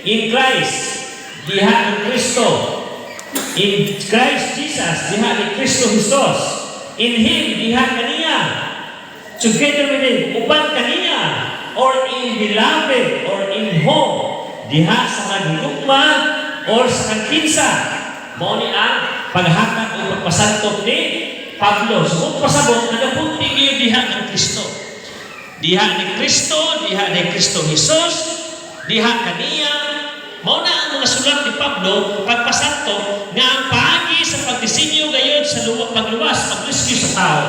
In Christ, diha ang Kristo. In Christ Jesus, diha ni Kristo Jesus. In Him, diha kaniya. Together with Him, uban kaniya. Or in beloved, or in whom. Diha sa kaghigugma, or sa kagkinsa. Mao ni ang paghatag o pagpasantop ni Pablo. So kung pasabot, nagapunti kayo diha ang Kristo. Diha ni Kristo, diha ni Kristo Jesus, diha kaniya. Mao na ang mga sulat ni Pablo, pagpasantop, nga ang paagi sa pagdisenyo gayod sa pagluwas, pag-rescue sa tao,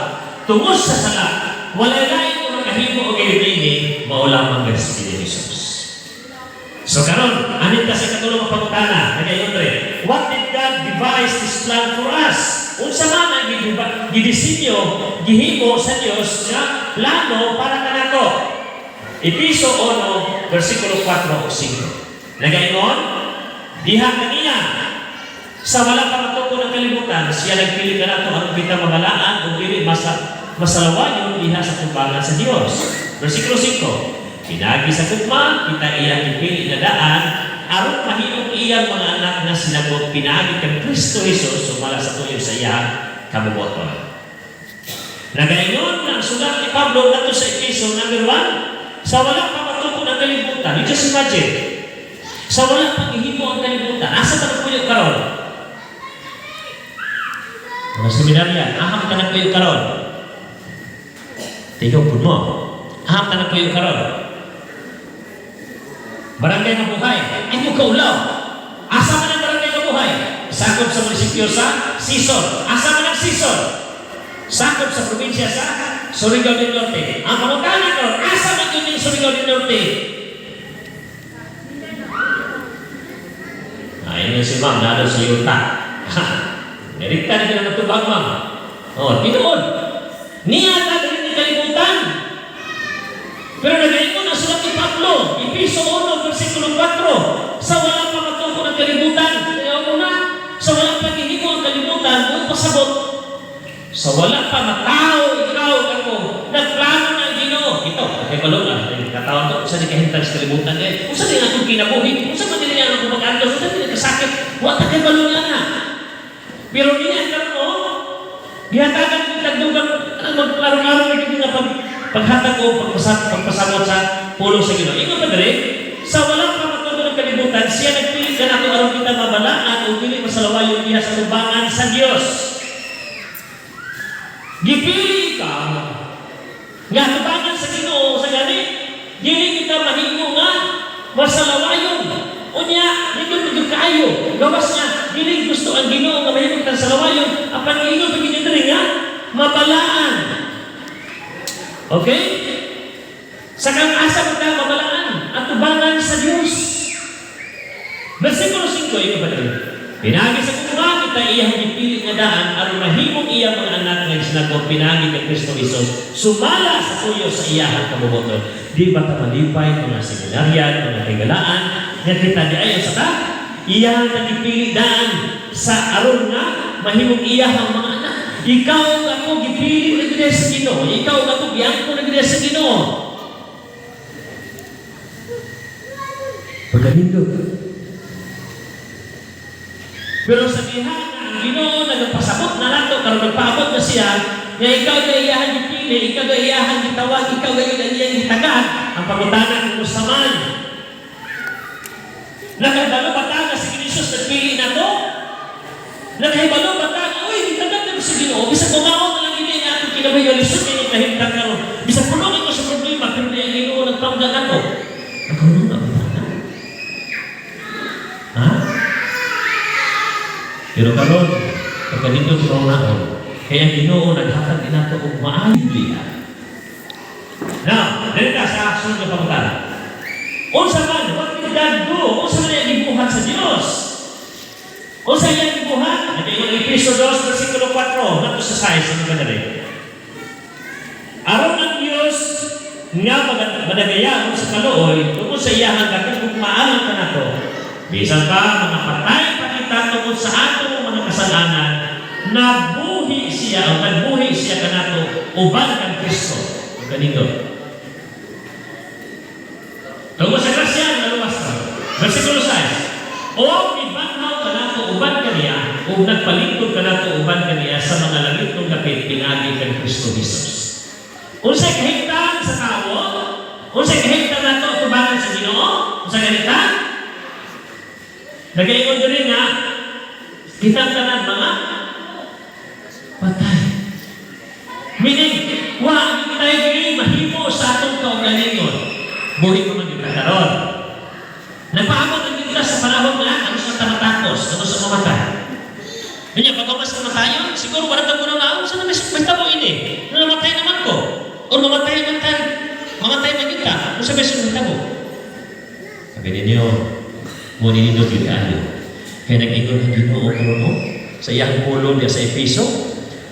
tungod sa sala, walay lain mo makahimo og gayod ini, mao lamang gayod si Jesus. So karon, anhin ta sa ikatulong pangutana, nagayon tre. What did God devise this plan for us? Unsa man ang gidisenyo, gihimo sa Dios nga plano para kanato? Episo 1, versikulo 4 ug 5. Nagaingon, diha kaniya, sa wala pa matukod ang kalibutan, siya nagpili kanato aron kita mabalaan ug dili masalawayon diha sa atubangan sa Dios. Versikulo 5. Pinaagi sa gugma, kita iyang gipili na daan, aron mahimong iyang mga anak nga sinagop pinaagi kang Kristo Jesus sumala sa tuyo sa iyang kabubuton. Nagaingon ang sulat ni Pablo ngadto sa Efeso number 1, sa wala pa matukod ang kalibutan. You just imagine, sa wala pa gihimo ang kalibutan, asa ta nagpuyo karon? Mga seminaryan, aham ka nagpuyo karon? Tingog pud mo. Aham ta nagpuyo karon? Barangay Mabuhay. Ay mo kaulaw. Asa man ang Barangay Mabuhay? Sakop sa munisipyo sa Sison. Asa man ang Sison? Sakop sa probinsya sa Surigao del Norte. Ang pangutana karon, asa man yun yung Surigao del Norte? Ay, yun si ma'am, nalo sa yuta. Nerikta na na natubag, ma'am. Oh, tinuod. Niya ta diri ni kalibutan. Pero nagaingon ang sulat ni Pablo, Episo 1, versikulo 4, sa wala pa matukod ang kalibutan, kaya mo na, sa wala pa gihimo ang kalibutan, mo pasabot, sa wala pa matao, ikaw, ako, nagplano na ang Ginoo. Ito, kay balo na, katawag to, usa di kahimtang sa kalibutan eh. Usa di akong kinabuhi, usa man dili ang akong pag-antos, usa di kasakit, wa ta kay balo niya na. Pero niya karon oh, gihatagan ni tagdugang ang magklaro-klaro na gyud nga paghatag o pagpasabot sa pulong sa Ginoo. Ingon pa diri, sa walang pa matukod ang kalibutan, siya nagpili kanato aron kita mabalaan o dili masalawayon diha sa atubangan sa Dios. Gipili ka nga atubangan sa Ginoo sa gani, dili kita mahimo nga masalawayon. Unya, nindot gyud kaayo. Gawas nga dili gusto ang Ginoo nga mahimo kitang salawayon, apan giingon pa gyud diri nga mabalaan. Okay? Sa kang asa mo ta mabalaan, atubangan sa Dios. Versikulo 5, ito ba diri? Pinaagi sa gugma, kita iyang gipili nga daan aron mahimong iyang mga anak nga sinagop pinaagi kay Kristo Jesus sumala sa tuyo sa iyahang kabubuton. Di ba ta malipay, mga seminaryan, mga higalaan, nga kita di ayo sa ta? Iyang gipili daan sa aron nga mahimong iyahang mga anak. Ikaw ako gipili na gid sa Ginoo. Ikaw ako giangko na gid sa Ginoo. Pagkanindot. Pero sa diha nga ang Ginoo nagpasabot na nato karon nagpaabot na siya nga ikaw kay iyahan gipili, ikaw kay iyahan gitawag, ikaw kay ang iyang gitagad, ang pangutana kung man. Nakahibalo ba ta nga si Jesus nagpili nato? Nakahibalo ba ta nga, uy, gitagad na sa Ginoo, bisag kumaon na lang ini nga atong kinabuhi nga lisod kay kahimtang karon. Bisag puno ko sa problema, pero di ang Ginoo nagpangga nato. Nagkaroon na ba ta? Ha? Pero karon, pagka dito sa naon, kaya ang Ginoo naghatag din nato og maayong liya. Now, dito sa sunod nga pangutana. Unsa man, what did God do? Unsa man ang gibuhat sa Dios? Unsa iyang gibuhat? Nagaingon ang Episo 2, versikulo 4, ngadto sa 6, ano ba dali? Aron ang Dios nga madagayaon sa kaluoy tungod sa iyahang dakong gugmaan kanato. Bisan pa mga patay pa kita tungod sa atong mga kasalanan, nabuhi siya o nagbuhi siya kanato uban kang Kristo. Ganito. Tungod sa grasya, naluwas ka. Versikulo 6. Ug nagpalingkod kanato uban kaniya sa mga langitnong dapit pinaagi kang Kristo Jesus. Unsay kahimtang sa tawo? Unsay kahimtang nato atubangan sa Ginoo? Unsa ganita? Nagaingon diri nga kitang tanan mga patay. Meaning, wa kita gyud mahimo sa atong kaugalingon. Buhi pa man gyud karon. Nagpaabot ang kita sa panahon nga ano sa tamatakos, ano sa mamatay. Kanya, pag mas kamatayon, siguro wala kang kunang naon, saan na may tabo ini? Nung namatay naman ko, or mamatay man tayo, mamatay man yun ka, kung sa may sunod tabo. Sabi ninyo, mo ninindot yun kaayo. Kaya nag-ingon ang Ginoo karon no, sa iyang pulong diya sa Efeso,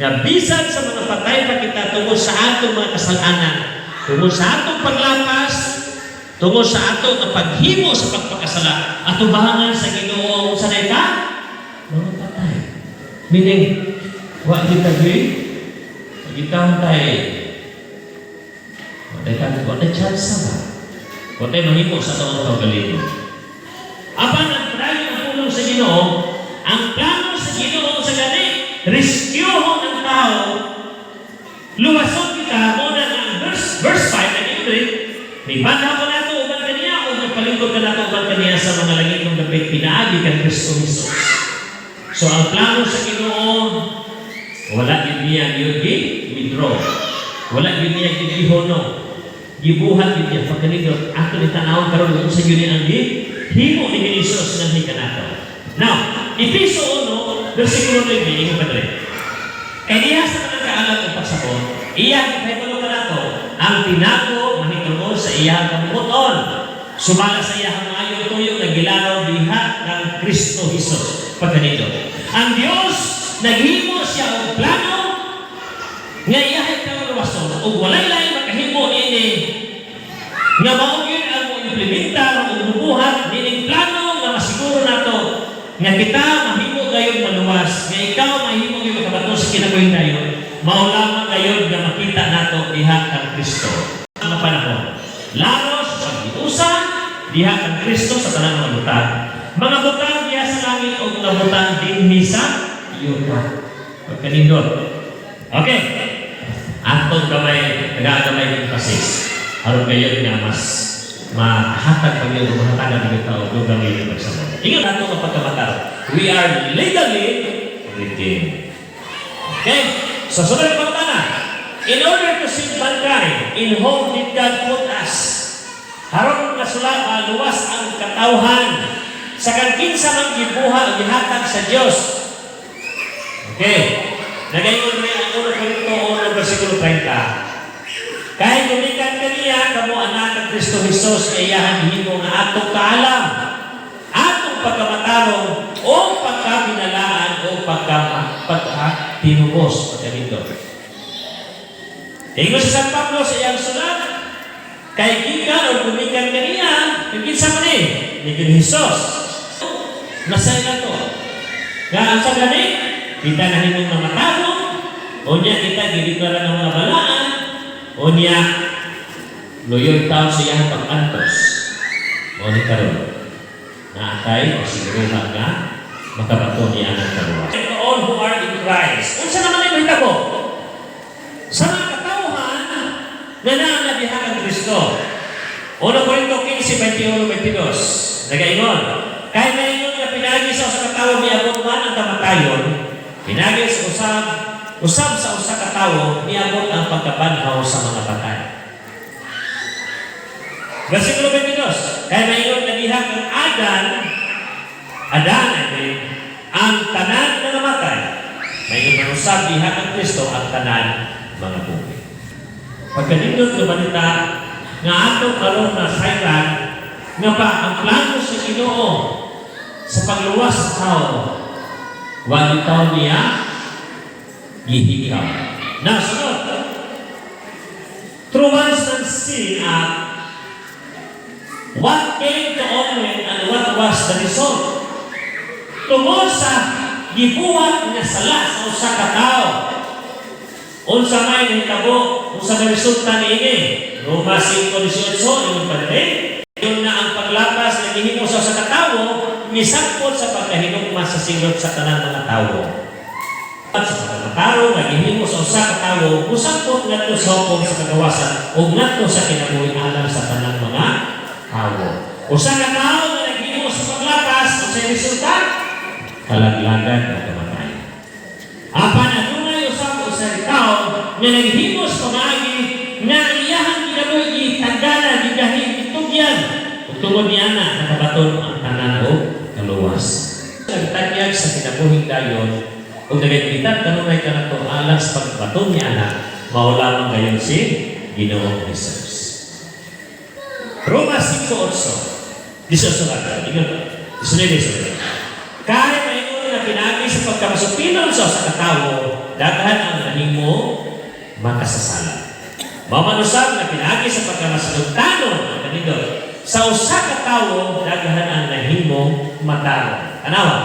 nga bisan sa mga patay pa kita tungod sa atong mga kasalanan, tungod sa atong paglapas, tungod sa atong nga paghimo sa pagpakasala, atubangan sa Ginoo sa ka? Mga patay. Meaning, wa kita gyud, kita tay, wa tay wa tay chance ba? Wa tay mahimo sa atong kaugalingon. Apan ang plano ng pulong sa Ginoo, ang plano sa Ginoo sa gani, rescue ang tao, luwason kita mo na ang verse 5 ng English, mibanhaw kanato uban kaniya o nagpalingkod kanato uban kaniya sa mga langitnong dapit pinaagi kang Kristo Jesus. So ang plano sa Ginoo, wala gyud niya gyud withdraw. Wala gyud niya gyud gihono. Gibuhat gyud niya pagkanindot ato ni tan-awon karon kung unsa gyud ni ang himo ni Jesus nganhi kanato. Now, Efeso 1 versikulo 9, ingon pa diri. Kay diha sa mga kaalam ug pagsabot, iya gipahibalo kanato ang tinago mahitungod sa iyang kabubut-on. Sumala sa iyang maayong tuyo nga gilaraw diha ng Kristo Jesus pagkanindot. Ang Dios naghimo siya og plano nga iyahay kang luwason ug walay lain makahimo niini nga mao gyud ang mo-implementar ug mubuhat niining plano nga masiguro nato nga kita mahimo gayon maluwas, nga ikaw mahimo gyud makabato sa kinabuhing dayon, mao lamang gayon nga makita nato diha kang Kristo. Ang panahon laro sa paghiusa diha kang Kristo sa tanang mga butang, mga butang diha sa langit o mga butang dinhi sa yuta. Pagkanindot, okay, atong gamay, nagagamay ng emphasis aron gayon nga mas mahatag pag yung mahatagan ng tao dugang yung pagsabot. Ingat nato nga pagkamatarong. We are legally redeemed. Okay? So, sunod na pangutana. In order to save mankind, in whom did God put us? Aron nga sula, luwas ang katawhan sa kang kinsa man gibuha o gihatag sa Dios. Okay. Nagaingon rin ang 1 Corinto 1 versikulo 30. Kay gumikan kaniya kamo anak ng Kristo Jesus nga iyahan gihimo nga atong kaalam, atong pagkamatarong o pagkabinalaan o pagkatinubos pagkanindot. Ingon si San Pablo sa iyang sulat, kay gikan o gumikan kaniya, kay kinsa man eh, ni Jesus. Nasay na to. Nga ang sa gani, kita nahimong mamatarong, unya kita gideklara ng mga balaan, unya luyoy taon sa iyang pag-antos. Mao ni karon na atay kasiguruhan nga makabato niya ang kaluwas. To all who are in Christ. Unsa naman ay mahitabo? Sa mga katawhan nga naa na diha kang Kristo. 1 Corinto 15, 21, 22. Nagaingon, kay maingon nga pinagi sa usa ka tawo miabot man ang kamatayon, pinagi sa usab usab sa usa ka tawo miabot ang pagkabanhaw sa mga patay. Versikulo 22, kay maingon nga diha kang Adan, Adan, I mean, ang tanan na namatay. Maingon man usab diha kang Kristo ang tanan mga buhi. Pagkanindot nga balita nga atong karon na sayran nga pa ang plano sa Ginoo sa pagluwas sa tao, wa tawo niya gihikaw. Na sunod. Through one man's sin act, what came to all men and what was the result? Tungod sa gibuhat nga sala sa usa ka tawo, unsa may nahitabo, unsa may resulta niini? Roma 5:18, ingon pa diri. Yun na ang paglapas nga gihimo sa usa ka tawo, Misangpot sa pagkahinugma sa silot sa tanang mga tawo. At sa pagkamatarong nga gihimo sa usa ka tawo, musangpot ngadto sa hukom sa kagawasan ug ngadto sa kinabuhi alang sa tanang mga tawo. Usa ka tawo nga naghimo sa paglapas, unsay resulta? Kalaglagan o kamatayon. Apan adunay usab usa ka tawo nga naghimo sa pamaagi nga ang iyahang kinabuhi gitagana, gigahi, gitugyan. Ug tungod niana nakabaton ang tanan og kaluwas. Nagtanyag sa kinabuhing dayon ug nagaimbitad kanunay kanato alang sa pagbaton niana, mao lamang gayon si Ginoong Hesus. Roma 5:8. 18 lang. Ingat. 19, sorry. Kay maingon na pinagi sa pagkamasupilon sa usa ka tawo, daghan ang nahimo makasasala. Mao man usab nga pinagi sa pagkamasinugtanon, kanindot, sa usa ka tawo, daghan ang nahimo matarong. Tanawa.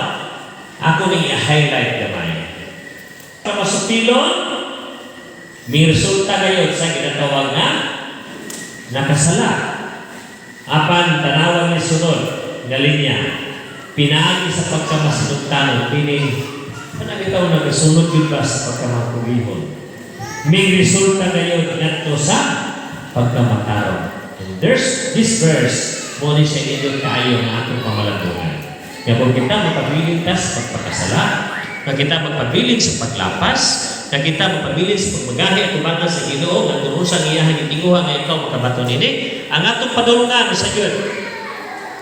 Ako ning i-highlight gamay. Kamasupilon, may resulta gayon sa ginatawag nga nakasala. Apan tanawan ni sunod nga linya, pinaagi sa pagkamasinugtanon, meaning, panalitaw nagasunod yun ba sa pagkamapugihon? May resulta gayon ngadto sa pagkamatarong. And there's this verse, mao ni siya nindot kaayo nga atong pamalandungan. Kaya kung kita magpabilin ta sa pagpakasala, kung kita magpabilin sa paglapas, kung kita magpabilin sa pagmagahi at tubangan sa Ginoo, nga kung unsang iyahang gitinguha nga ikaw makabaton nini, ang atong padulungan sa Dios,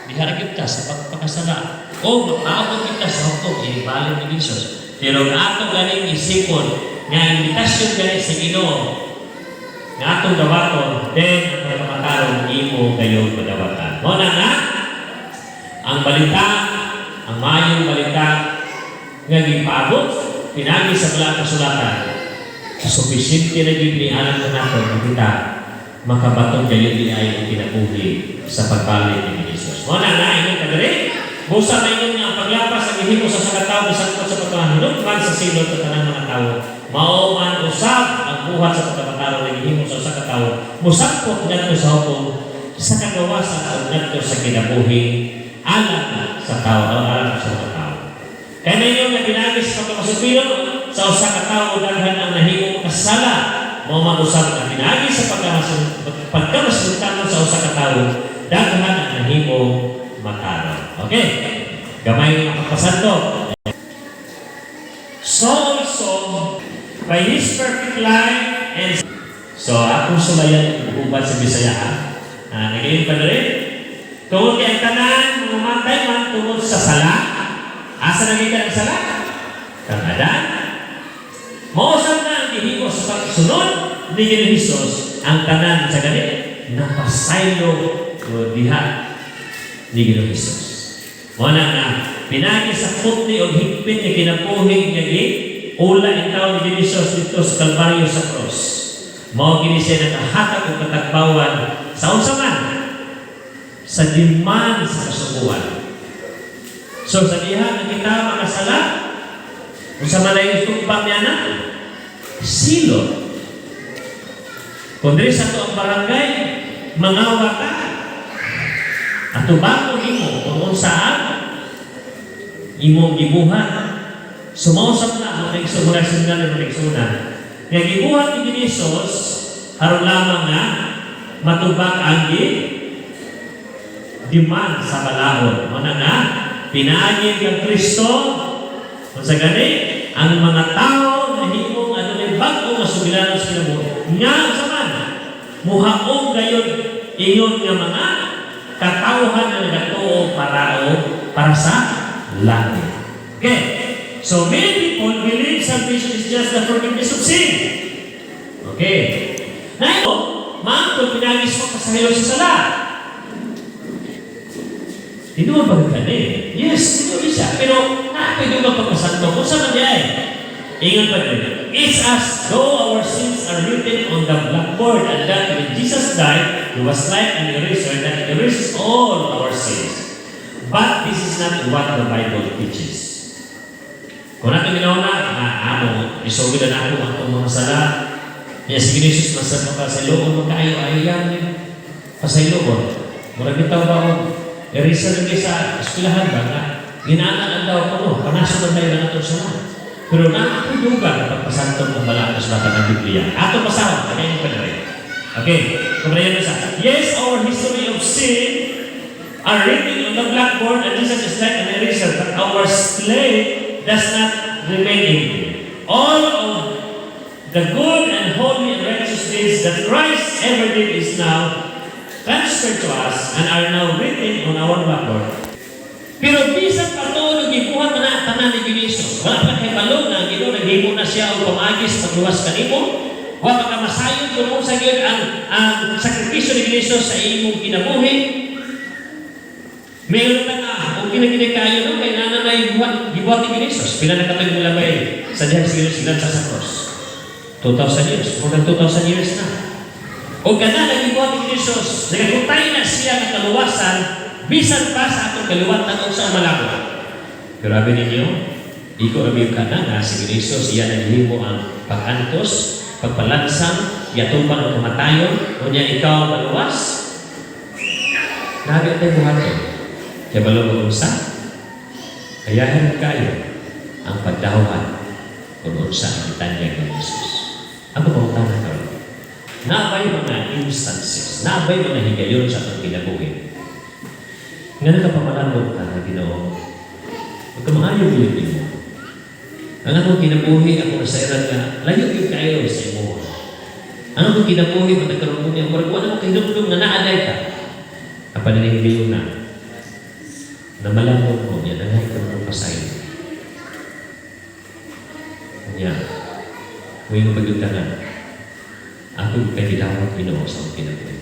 diha ra gyud ta sa pagpakasala. O makaabot kita sa hukom, inibalin ni Jesus. Pero ang atong ganing isipon, nga imbitasyon gani sa Ginoo, nga atong dawaton, then ang pagkamatarong imo gayon madawatan. Mao na nga, ang balita, ang maayong balita nga gipaabot pinagi sa Balaang Kasulatan, sufisyente na gyud ni alang kanato nga kita makabaton gayon di ay ang kinabuhi sa pagbalik ni Jesus. Mao na nga ingon ka diri, busa maingon nga ang paglapas ang gihimo sa usa ka tawo misangpot sa pagkahinugman sa silot sa tanang mga tawo. Mao man usab ang buhat sa pagkamatarong nga gihimo sa usa ka tawo musangpot ngadto sa hukom sa kagawasan ug ngadto sa kinabuhi alang sa tao o alang sa mga tao. Kaya maingon nga pinagi sa pagkamasupilon sa usa ka tawo, daghan ang nahimong kasala. Mao man usab nga pinagi sa pagkamasinugtanon sa usa ka tawo, daghan ang nahimong matarong. Okay. Gamay nga pagpasanto. So also, by His perfect life and so, akong sulayan uban sa Bisaya, ha. Ah, nagayon pa na rin. Tungod kay ang tanan, mga matay man tungod sa sala. Asa nagikan ang sala? Kang Adan. Mao usab na ang gihimo sa pagsunod ni Ginoong Hesus, ang tanan sa gani napasaylo o diha ni Ginoong Hesus. Mao na nga pinagi sa putli og higpit nga kinabuhi nga gi ula intaw ni Ginoong Hesus dito sa Kalbaryo, sa cross. Mao gini siya nakahatag og katagbawan sa unsa man, sa demand sa kasuguan. So sa diha nga kita makasala, unsa man ay tugpang niya na? Silot. Kung diri sa ato ang barangay, mangawa ka. Atubangon nimo kung unsa ang imong gibuhat. Sumausap na ang mga singan ng mga igsuonan. Nga gibuhat ni Jesus aron lamang nga matubag ang gi demand sa balaod. Mao na nga pinaagi kang Kristo, unsa gani ang mga tao nahimong adunay bag-o nga sugilanon sa kinabuhi nga unsa man muhaom gayon ingon nga mga katawhan nga nagatuo para sa langit. Okay. So many people believe salvation is just the forgiveness of sin. Okay. Now, maangkon pinagi sa pagpasaylo sa sala. Tinuod ba ka ni? Yes, tinuod siya. Pero naa pwede ka pagkasanto. Kung saan man diay? Ingon pa din. It's as though our sins are written on the blackboard and that when Jesus died, He was like an eraser that erases all our sins. But this is not what the Bible teaches. Kung natin ginawa na, na amo, isugid na nato ang atong mga sala. Ya si Jesus mas mapasayloon magkaayo ay yan pasayloon. Murag bitaw ba og eraser lagi sa eskwelahan ba nga Ginaan ang daw ko no, panaso na tayo na atong sala. Pero naa poy dugang na pagpasantong ang balaan sa bata ng Biblia. Ato pasahon, kaya yung pa rin. Okay, kumalayan sa. Yes, our history of sin are written on the blackboard and Jesus is like an eraser, but our slate does not remain empty. All of the good and holy and righteous deeds that Christ ever did is now transferred to us and are now written on our blackboard. Pero bisan pa tuod og gibuhat na tanan ni Jesus, wala pa kay balo na Ginoo naghimo na siya og pamaagi sa pagluwas kanimo. Wa pa ka masayod kung unsa gyud ang sakripisyo ni Jesus sa imong kinabuhi. Meron na nga, okay na gini kayo no, kay nana na gibuhat, gibuhat ni Jesus. Pila na katuig mo labay sa diha si Jesus gilansa sa cross? 2,000 years, more than 2,000 years na. O gana nagibuhat ni Jesus, nagagutay na siya ng kaluwasan, bisan pa sa atong kaliwatan o sa umalabot. Pero abi ninyo, iko abi ka na nga si Jesus, iya naghimo ang pag-antos, pagpalansang, yatupang ang kamatayon, unya ikaw maluwas. Nabi tayo buhaton. Kaya balo mo unsa? Kayahan kayo ang pagdahuhan kung unsa ang gitanyag ni Jesus. Ako pangutana karon. Naabay mga instances, naabay mga higayon sa atong kinabuhi nga nakapamalabot ka na, "Ginoo, magkamaayo gyud nimo. Ang akong kinabuhi, ako nasairan nga layo gyud kayo sa imo. Ang akong kinabuhi, matag karon niya, murag wala ko kahinumdum nga naa diay ka." Apan ini higayon na namalamon mo niya, nangay ka mo pasaylo. Niya, muingon pa gyud ka nga, "Ako kay gidawat, Ginoo, sa akong kinabuhi."